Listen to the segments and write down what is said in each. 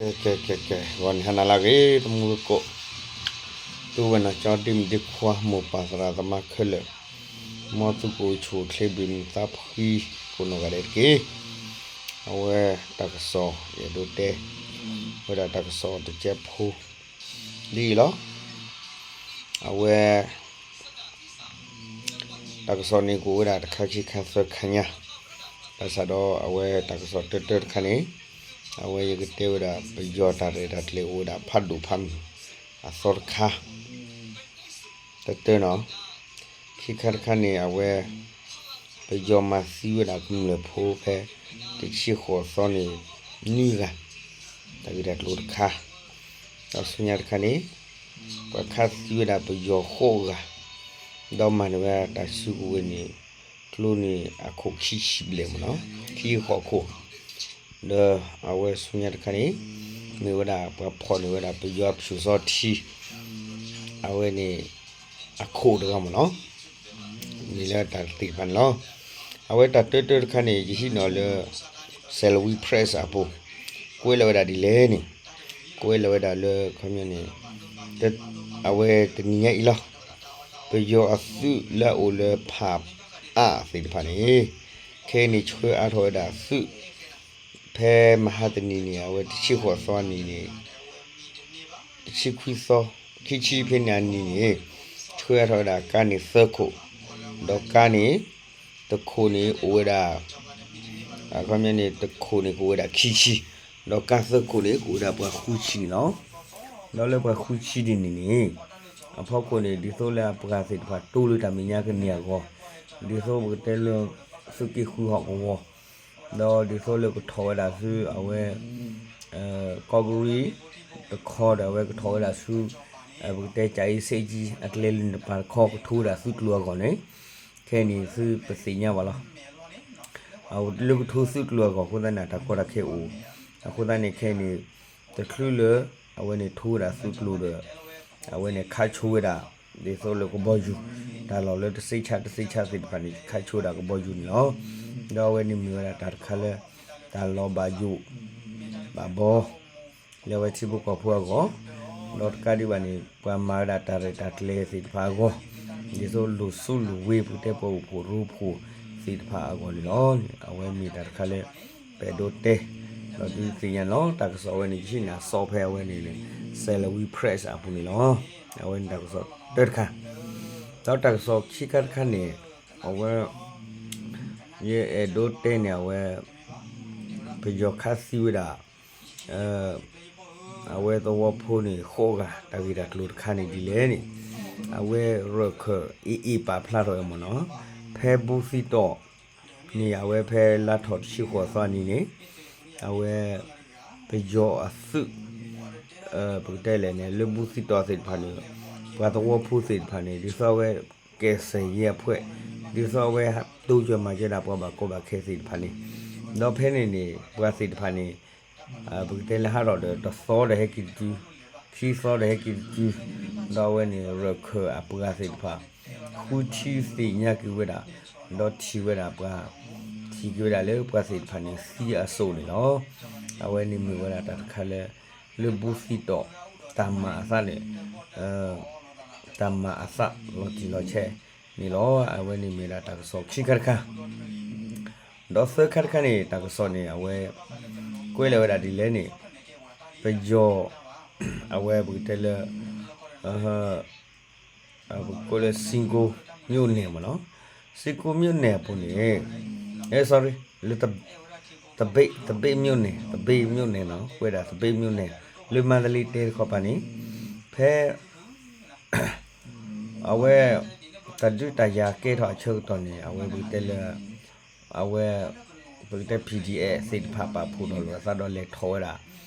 ကဲ ကဲ ကဲ ကဲ ဂီၤန့ၣ်ဟါနၤလၢအဂ့ၤ တမူသကိး, သုဝဲနီၢ်ကၠီဒ့မုၣ်ဒ့ခွါ မိၢ်ပၢ်သရၣ်သမါခဲလၢာ်, မ်သုကအိၣ်ဆူၣ်အိၣ်ချ့ဘၣ်မုာ်သးဖှံကိးနီၢ်ဂၤဒဲးတက့ၢ်. အဝဲတၢ်ကစီၣ် ယအဲၣ်ဒိးတဲ ဝဲဒၣ်တၢ်ကစီၣ်တကဲးဖိ ဒ်အံၤလီၤ. အဝဲ တၢ်ကစီၣ်န့ၣ် ကအိၣ်ဝဲဒၣ်တခါခံခါသၢခါညါ, ဘၣ်ဆၣ်ဒီးအဝဲတၢ်ကစီၣ်တၢတၢတခါန့ၣ် အဝဲယကတဲဝဲဒၣ် ပယီၤတၢ်ရဲၣ်တၢ်ကျဲၤအိၣ်ဝဲဒၣ်ဖးဒိၣ်ဖးမုၢ် အသီတခါ တၢတၢနီၤ, ခံခါတခါန့ၣ် အဝဲ ပယီၤမၤသံဝဲဒၣ်ကမျၢၢ်ဖိဖဲ တဆံဃိးသီန့ၣ် နွံဂၤ တၢ်ဂ့ၢ်တၢ်ကျိၤတခါ, ဒီးဆူညါတခါန့ၣ် ပှၤခးသံဝဲဒၣ်ပယီၤဃိးဂၤ, ဒီးမၤန့ၢ်ဝဲတၢ်စုကဝဲၤန့ၣ် ကျိန့ၣ်အခိၣ်ခံဆံဘျဲၣ်မ့ၢ်နီၤ, ခံဃိးခိၣ်, ဒီးအဝဲဆူညါတခါန့ၣ် မ့ၢ်ဝဲဒၣ်ပှၤဖီၣ်န့ၢ်ဝဲဒၣ်ပယီၤဖၠိၣ်စီထံ အဝဲန့ၣ် အခိၣ်တဂၤမ့ၢ်နီၤ, မ့ၢ်လၢတၢ်သ့ၣ်တဖၣ်န့ၣ်လီၤ. အဝဲတၢ်တၢတၢတခါန့ၣ် ယဟံးန့ၢ်လၢ Salween Press အပူၤ, ကွဲးလီၤဝဲဒၣ်ဒ်လဲၣ်န့ၣ်, ကွဲးလီၤဝဲဒၣ်လၢ ခီပညီန့ၣ် အဝဲတနံၤညါအံၤလီၤ. ပယီၤအသုးလၢအအိၣ်လၢဖးအါသ့ၣ်တဖၣ်န့ၣ် ခဲအံၤန့ၣ်ဆှၢအါထီၣ်ဝဲဒၣ်သုး ဖဲမဟါတနံၤန့ၣ် အဝဲတဆံဃိးသီနံၤန့ၣ် တဆံခွံသီ ခံဆံဖဲန့ၣ်အနံၤန့ၣ် ဆှၢအါထီၣ်ဝဲဒၣ်ကါန့ၣ်သၢခိၣ်, ဒီးကါန့ၣ် တခိၣ်န့ၣ်အိၣ်ဝဲဒၣ် အခီပညီန့ၣ် တခိၣ်န့ၣ်ကအိၣ်ဝဲဒၣ်ခံဆံ, ဒီးကါသၢခိၣ်န့ၣ် ကအိၣ်ဝဲဒၣ်ပှၤဃုဆံန့ၣ်လီၤ. ဒီးလၢပှၤဃုဆံဒ်န့ၣ်န့ၣ် အဖီခိၣ်န့ၣ် ဒ်သိးလၢအပှၤသ့ၣ်တဖၣ်တိၢ်လၢတၢ်မဲာ်ညါကန့ၢ်အဂီၢ်, ဒ်သိးပကတဲလၢ သုးက့ဃုဟီၣ်ကဝီၤ ဒီးဒ်သိးလၢကထီၣ်ဝဲဒၣ်ဆူအဝဲ ကီၢ်ကရံၣ်တခီဒီး အဝဲကထီၣ်ဝဲဒၣ်ဆူ ပကတဲကၠၤအ့စ့ကၠံ အကျဲလၢန့ၣ်တပၤတခီ ကထိဝဲဒၣ်သုးကျိၤအဂီၢ်န့ၣ် ခဲအံၤန့ၣ်သုပသ့ၣ်ညါဘၣ်လီၤ. လၢကထိသုးကျိၤအဂီၢ်အဃိသတးန့ၣ် တၢ်ကီတၢ်ခဲအိၣ်, အဃိသတးန့ၣ်ခဲအံၤန့ၣ် တချုးလၢ အဝဲန့ၣ်ထိဝဲဒၣ်သုးကျိၤဒီး အဝဲန့ၣ်ခးဆိဝဲဒၣ် ဒ်သိးလၢကဘီယူၤ တၢ်လီၢ်လၢတသ့ဆၣ်တသ့ဆၣ်သ့ၣ်တဖၣ်န့ၣ် ခးဆိဝဲဒၣ်ကဘီယူၤန့ၣ်လီၤ. ဒီးအဝဲန့ၣ်မ့ၢ်ဝဲဒၣ်တၢ်တခါလၢ တၢ်လီၤဘၣ်ယိၣ် ဘၣ်ဘီ လၢအဝဲထံဖိကီၢ်ဖိအဂီၢ်, ဒီးတကးဒံးဘၣ်န့ၣ် ပှၤမၤဝဲဒၣ်တၢ်ရဲၣ်တၢ်ကျဲၤသ့ၣ်တဖၣ်အဂီၢ်, ဒ်သိးလိၣ်စုလိၣ်ဝ့ ပကတဲပှၤအိၣ်ဖှိၣ်ရိဖှိၣ်သ့ၣ်တဖၣ်အဂီၢ်န့ၣ်လီၤ. အဝဲမ့ၢ်တၢ်တခါလၢ ပအဲၣ်ဒိးတဲ ဒီးဒုးသ့ၣ်ညါန့ၣ်လီၤ. တၢ်ကစီၣ်ဝဲန့ၣ် ယဟံးန့ၢ်အသီဖဲအဝဲန့ၣ် Salween Press အပူၤန့ၣ်လီၤ. အဝဲန့ၣ်တၢ်ကစီၣ်တၢတခါ, ဒီးတၢ်ကစီၣ်ခံခါတခါန့ၣ် အဝဲ ယအဲၣ်ဒိးတဲန့ၣ် အဝဲ ပယီၤခးသံဝဲဒၣ် အဝဲသဝီဖိန့ၣ် ဃိးဂၤ တၢ်ဂ့ၢ်တၢ်ကျိၤတခါန့ၣ်ဒ်လဲၣ်န့ၣ်, အဝဲရၢၢ်ခၢၣ် AA ပာ်ဖျါထီၣ်ဝဲမ့ၢ်နီၤ, ဖဲဘူးသံတီၤန့ၣ် အဝဲဖဲလါထီၣ်တဆံဃိးသီနံၤန့ၣ် အဝဲ ပယီၤအသုး ပကတဲလဲၣ်န့ၣ် လၢဘူးသံတီၤသ့ၣ်တဖၣ်န့ၣ် ပှၤသဝီဖိသ့ၣ်တဖၣ်န့ၣ် ဒ်သိးအဝဲ ကယ်ဆယ်ရေးအဖွဲ့ ဒ်သိးအဝဲတိစၢၤမၤစၢၤဒၣ်ပှၤဘၣ်ကီဘၣ်ခဲသ့ၣ်တဖၣ်န့ၣ်, ဒီးဖဲန့ၣ်န့ၣ် ပှၤသ့ၣ်တဖၣ်န့ၣ် ပကတဲလၢဟးထီၣ်ဒီးတသီဒီးဟဲက့ၤတစု, ခံသီဒီးဟဲက့ၤတစု, ဒီးအဝဲန့ၣ်ရၢၢ်ခၢၣ်အပှၤသ့ၣ်တဖၣ် ဃုထံၣ်သ့ၣ်ညါက့ၤဝဲဒၣ်, ဒီးထံၣ်ဝဲဒၣ်ပှၤ ထံၣ်က့ၤဝဲဒၣ်လၢပှၤသ့ၣ်တဖၣ်န့ၣ်သံအစိၣ်န့ၣ်လီၤ. အဝဲန့ၣ်မ့ၢ်ဝဲဒၣ်တၢ်တခါလၢ လၢဘူးသံတီၤ တၢ်မၤအသးန့ၣ် တၢ်မၤအသးလီၤတံၢ်လီၤဆဲးန့ၣ်လီၤ. အဝဲန့ၣ်မ့ၢ်ဒၣ်တၢ်ကစီၣ်ခံခါတခါ, ဒီးသၢခါတခါန့ၣ် တၢ်ကစီၣ်န့ၣ် အဝဲ ကွဲးလီၤဝဲဒၣ်ဒ်လဲၣ်န့ၣ် ပယီၤ အဝဲပကတဲလၢ ပကိးလၢ စံကိမိၣ်နဲၣ်မ့ၢ်နီၤ, စံကိမိၣ်နဲၣ်အပူၤန့ၣ် sorry လၢ သဘ့ၣ် သဘ့ၣ်မိၣ်နဲၣ် သဘ့ၣ်မိၣ်နဲၣ်နီၤ, ကွဲးဒၣ်သဘ့ၣ်မိၣ်နဲၣ် လၢမန္တလေးတိုင်းတခီပၤန့ၣ် ဖဲ အဝဲ တၢ်ဒုးတၢ်ယၤကဲထီၣ်အဆၢကတီၢ်န့ၣ် အဝဲပကတဲလၢ အဝဲ ပကတဲ PDF သ့ၣ်တဖၣ်ပာ်ဖှိၣ်ထီၣ်လိာ်အသးဒီးလဲၤထီၣ်ဝဲဒၣ်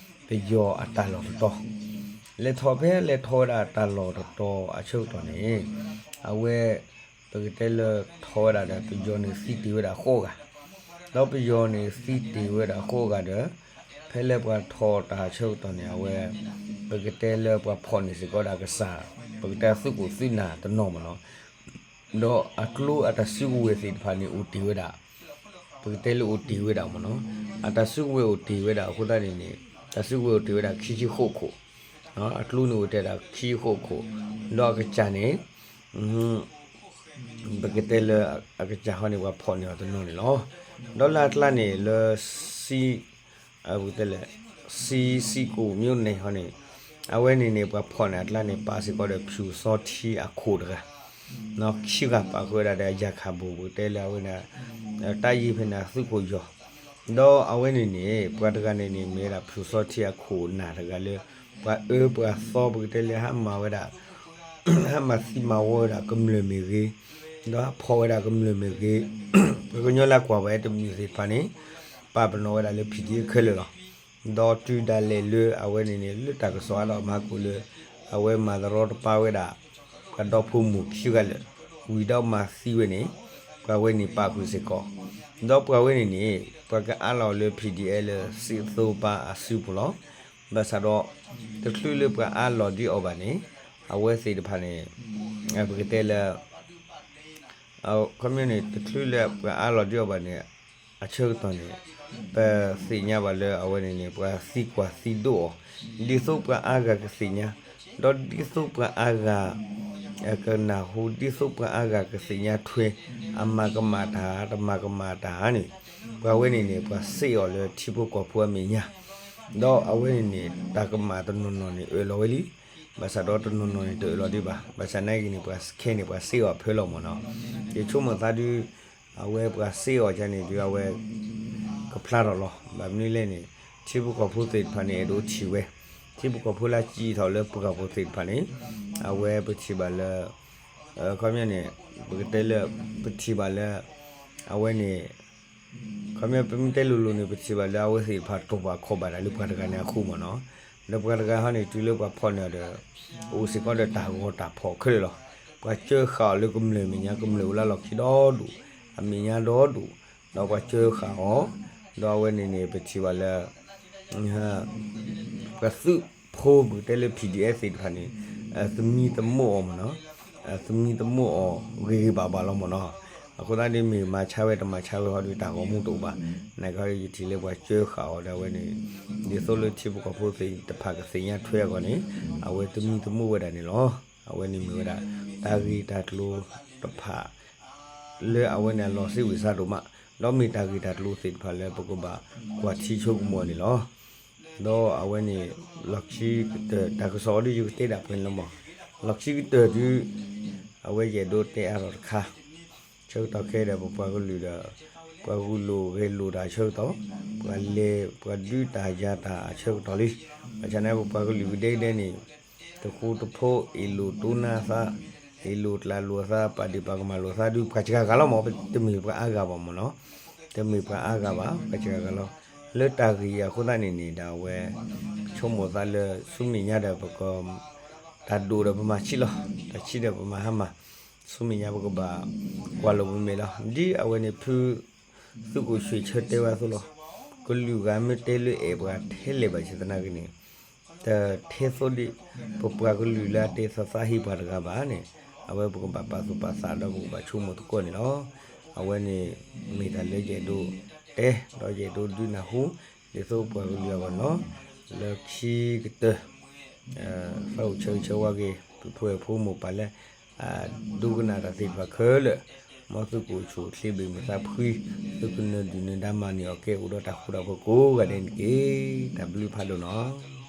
ပယီၤအတၢ်လီၢ်တတီၤ, လဲၤထီၣ်ဖဲလဲၤထီၣ်ဝဲဒၣ်တၢ်လီၢ်တတီၤအဆၢကတီၢ်န့ၣ် အဝဲ ပကတဲလၢထီၣ်ဝဲဒၣ်ဒီးပယီၤန့ၣ်သံတ့ၢ်ဝဲဒၣ်ဃိးဂၤ, ဒီးပယီၤန့ၣ်သံတ့ၢ်ဝဲဒၣ်ဃိးဂၤဒီး ဖဲလၢပှၤထီၣ်တၢ်ဆၢကတီၢ်န့ၣ် အဝဲ ပကတဲလၢပှၤဖီၣ်န့ၢ်စ့ၢ်ကီးဒၣ်ကစၢ် ပကတဲသုးခိၣ်သုးနၢ်တနီၤမ့ၢ်နီၤ, ဒီးအကျိအတၢ်စုကဝဲၤသ့ၣ်တဖၣ်န့ၣ်အိၣ်တ့ၢ်ဝဲဒၣ်, ပကတဲလၢအိၣ်တ့ၢ်ဝဲဒၣ်မ့ၢ်နီၤ, အတၢ်စုကဝဲၤအိၣ်တ့ၢ်ဝဲဒၣ်အဃိသတးန့ၣ်န့ၣ် တၢ်စုကဝဲၤအိၣ်တ့ၢ်ဝဲဒၣ်ခံဆံဃိးခိၣ်, အကျိန့ၣ်အိၣ်တ့ၢ်ဒၣ်ခံဆံဃိးခိၣ်, ဒီးအကစၢ်န့ၣ် ပကတဲလၢအကစၢ်ဃီန့ၣ် ပှၤဖီၣ်န့ၢ်အီၤတနီၤန့ၣ်လီၤ. ဒီးလၢအကျါန့ၣ် လၢ ပကတဲလဲၣ် စံစံကိၣ်မၠိန့ၣ်ဟီန့ၣ်, အဝဲန့ၣ်န့ၣ် ပှၤဖီၣ်န့ၢ်အကျါန့ၣ် ပာ်စ့ၢ်ကီးဒီးဖၠူၤစီထံအခိၣ်တဂၤ, ခံဂၤပာ်ဃုာ်ဝဲဒၣ်ဒီးယၤခၣ်ဘိၣ် ပကတဲလၢအဝဲန့ၣ် တၢ်ယံၤဖဲန့ၣ်သုးခိၣ်ယီၤ, ဒီးအဝဲန့ၣ်န့ၣ် ပှၤတဂၤန့ၣ်န့ၣ် မ့ၢ်ဝဲဒၣ်ဖၠူၤစီထံအခိၣ်နၢ်တဂၤလၢ ပှၤအၢပှၤသီ ပကတဲလၢဟးမၤဝဲဒၣ် ဟးမၤသံမၤဝီဝဲဒၣ်ကမျၢၢ်မ့ၢ်ဂ့ၤ, ဒီးဟးဖီၣ်ဝဲဒၣ်ကမျၢၢ်မ့ၢ်ဂ့ၤ, ပှၤကညီလၢကွၢ်ဝဲတမံၤသ့ၣ်တဖၣ်န့ၣ် ပာ်ပနီၣ်ဝဲဒၣ်လၢ PDF ခဲလၢာ်လီၤ. ဒီးတုၤဒၣ်လဲာ်လၢအဝဲန့ၣ်န့ၣ် လၢတၢ်ကစီၣ်အါထီၣ်မၤကိၣ်လၢ အဝဲမၤတရီတပါဝဲဒၣ် ပှၤဒီဖိမိၢ်ခံဂၤလၢာ် ဝံၤဒီးမၤသံဝဲန့ၣ် ပှၤဝဲန့ၣ်ပာ်ဃုာ်စ့ၢ်ကီး, ဒီးပှၤဝဲန့ၣ်န့ၣ် ပှၤကအါလီၤလၢ PDF လၢစံးသိပၤအစုပူၤလီၤ. ဘၣ်ဆၣ်ဒီး တချုးလၢပှၤအါလီၤဒ်အီၤဘၣ်န့ၣ် အဝဲသ့ၣ်တဖၣ်န့ၣ် ပကတဲလၢ ခီပညီန့ၣ် တချုးလၢပှၤအါလီၤဒ်အီၤဘၣ်န့ၣ် အဆၢကတီၢ်န့ၣ် ပသ့ၣ်ညါဘၣ်လၢအဝဲန့ၣ်န့ၣ် ပှၤသံကွၢ်သံဒိးအီၤ ဒ်သိးပှၤအါဂၤကသ့ၣ်ညါ, ဒီးဒ်သိးပှၤအါဂၤ ကနၢ်ဟူ ဒ်သိးပှၤအါဂၤကသ့ၣ်ညါထွဲ အမၤကမၣ်တၢ် တမၤကမၣ်တၢ်န့ၣ် ပှၤဝဲန့ၣ်န့ၣ် ပှၤစ့ၢ်အီၤလၢထံဖိကီၢ်ဖိအမဲာ်ညါ, ဒီးအဝဲန့ၣ်န့ၣ် တၢ်ကမၣ်တနီၤနီၤန့ၣ် အၢၣ်လီၤဝဲလံ, ဘၣ်ဆၣ်ဒီးတနီၤနီၤန့ၣ် တအၢၣ်လီၤဒံးဘၣ်. ဘၣ်ဆၣ်နာ်က့န့ၣ် ပှၤခဲန့ၣ် ပှၤစ့ၢ်အီၤဖဲလီၤမ့ၢ်နီၤ. ယဆိကမိၣ်သးဒုး အဝဲပှၤစ့ၢ်အီၤဒ်န့ၣ်ဒုး အဝဲ ကဖျါထီၣ်လီၤ. ဘၣ်မနုၤလဲၣ်န့ၣ် ထံဖိကီၢ်ဖိသ့ၣ်တဖၣ်န့ၣ် အဲၣ်ဒိးထံၣ်ဝဲ, ထံဖိကီၢ်ဖိလၢစံးထီၣ်လၢပှၤဖိသ့ၣ်တဖၣ်န့ၣ် အဝဲပထံၣ်ဘၣ်လၢ ခီပညီန့ၣ် ပကတဲလၢ ပထံၣ်ဘၣ်လၢ အဝဲန့ၣ် ခီပညီပမ့ၢ်တဲလိၤလိၤန့ၣ် ပထံၣ်ဘၣ်လၢအဝဲသ့ၣ်တဖၣ် တိာ်ပာ်ခီၣ်ဘၣ်တၢ်လၢပှၤတဂၤန့ၣ်အဃိမ့ၢ်နီၤ. ဒီးပှၤတဂၤဟီန့ၣ် တုၤလၢပှၤဖီၣ်န့ၢ်အီၤဒီး အိၣ်စ့ၢ်ကီးဒီးတၢ်ဂီၤတၢ်ဖီၣ်ခဲလၢာ်လီၤ. ပှၤစၢဃာ်အီၤလၢကမျၢၢ်မဲာ်ညါ ကမျၢၢ်အိၣ်လၢလီၢ်ခံဒီဒူၣ်, အမဲာ်ညါဒီဒူၣ်, ဒီးပှၤစၢဃာ်အီၤ, ဒီးအဝဲန့ၣ်န့ၣ် ပထံၣ်ဘၣ်လၢ ပှၤသုးဖိပကတဲလၢ PDF သ့ၣ်တဖၣ်န့ၣ် သမံသမိးအီၤမ့ၢ်နီၤ, သမံသမိးအီၤဂ့ၤဂ့ၤဘၣ်ဘၣ်လီၤမ့ၢ်နီၤ. အဃိသတးန့ၣ် မ့ၢ်မၤဆါဝဲတမၤဆါဝဲဟီဒီး တၢ်ဂီၤမူတအိၣ်ဘၣ်. နာ်က့ဟီဒီး ယထံၣ်လၢပှၤစၢဃာ်အီၤဒီးအဝဲန့ၣ် ဒ်သိးလၢထံဖိကီၢ်ဖိသ့ၣ်တဖၣ်ကသ့ၣ်ညါထွဲအဂီၢ်န့ၣ် အဝဲသမံသမိးဝဲဒၣ်န့ၣ်လီၤ. အဝဲန့ၣ်မ့ၢ်ဝဲဒၣ် တၢ်ဂ့ၢ်တၢ်ကျိၤတဖၣ် လၢအဝဲန့ၣ်အလီၢ်စ့ၢ်ဝံၤစါဒိၣ်မး, ဒီးမ့ၢ်တၢ်ဂ့ၢ်တၢ်ကျိၤသ့ၣ်တဖၣ်လၢပကဘၣ်ကွၢ်ထံဆိကမိၣ်န့ၣ်လီၤ. ဒီးအဝဲန့ၣ် လီၢ်ခံကတၢၢ် တၢ်ကစီၣ်အီၤဒ်ယကတဲဒၣ်ပှဲၤန့ၣ်လီၤမး, လီၢ်ခံကတၢၢ်ဒုး အဝဲယအဲၣ်ဒိးတဲအါထီၣ်တခါ ဆၢကတီၢ်ခဲအံၤဒီး ပပှၤကလုာ်ဒီး ပှၤဂုာ်လိာ်ဂဲၤလိာ်တၢ်အဆၢကတီၢ်, ပှၤလဲၤ ပှၤဒုးတၢ်ယၤတၢ်အဆၢကတီၢ်လံ. ဘၣ်ဆၣ်န့ၣ် ပပှၤကလုာ်ကဒဲကဒဲန့ၣ် တဃူတဖိး အ့ၣ်လိာ်တိနါသး, အ့ၣ်လိာ်ကျၢ်လိာ်သး, ပာ်ဒ့ၣ်ပာ်ကမၣ်လိာ်သးဒုး ပှၤစှၤဂၤလီၤမး, တမ့ၢ်ပှၤအါဂၤဘၣ်မ့ၢ်နီၤ, တမ့ၢ်ပှၤအါဂၤဘၣ်, ပှၤစှၤဂၤလီၤ. လၢတၢ်ဂ့ၢ်အံၤအဃိသတးန့ၣ်န့ၣ်ဒီး အဝဲ ဆိကမိၣ်သးလၢ ဆူမဲာ်ညါဒီး ပက တၢ်ဒိၣ်ဒီးပမၤဆံးလီၤ, တၢ်ဆံးဒီးပမၤဟါမၢ်, ဆူမဲာ်ညါပကဘၣ်ကွၢ်လိာ်ပမဲာ်လီၤ. ဒ်အဝဲန့ၣ်ဖု သုးခိၣ်ဆံဆၢတဲဝဲအသိးလီၤ. ကလုာ်ဂၤမ့ၢ်တဲလၢအဲၣ်ပှၤထဲလဲၣ်ဘၣ်ဆၣ်သနာ်က့န့ၣ် တထဲသိးဒံး ပပှၤကလုာ်လၢအတဲသးသးဟ့ပှၤတဂၤဘၣ်န့ၣ် အဝဲပကဘၣ်ပာ်သူၣ်ပာ်သးဒီးပကဘၣ်ဆိကမိၣ်သကိးန့ၣ်လီၤ. အဝဲန့ၣ် မ့ၢ်တၢ်လၢယအဲၣ်ဒိးတဲ ဒီးယအဲၣ်ဒိးဒုးနၢ်ဟူ ဒ်သိးပပှၤကလုာ်အဂီၢ်န့ၣ်လီၤ. လၢခံကတၢၢ် သးအိၣ်ဆၢဂ့ၤဆၢဝါက့ၤ ပဖိဝဲၢ်ဖိမိၢ်ပၢ်လၢ ဒိကနၣ်တၢ်သ့ၣ်တဖၣ်ခဲလၢာ်, မ်သုကအိၣ်ဆူၣ်အိၣ်ချ့ဘၣ်မုာ်သးဖှံ, သုကနၢၤဒုၣ်နၢၤဒါမၤန့ၢ်အီၣ်ကဲ အိၣ်ဒီးတၢ်ဃူတၢ်ဖိးကိးဂၤဒဲးန့ၣ်တက့ၢ်. တၢ်ဘျုးဖးဒိၣ်နီၤ.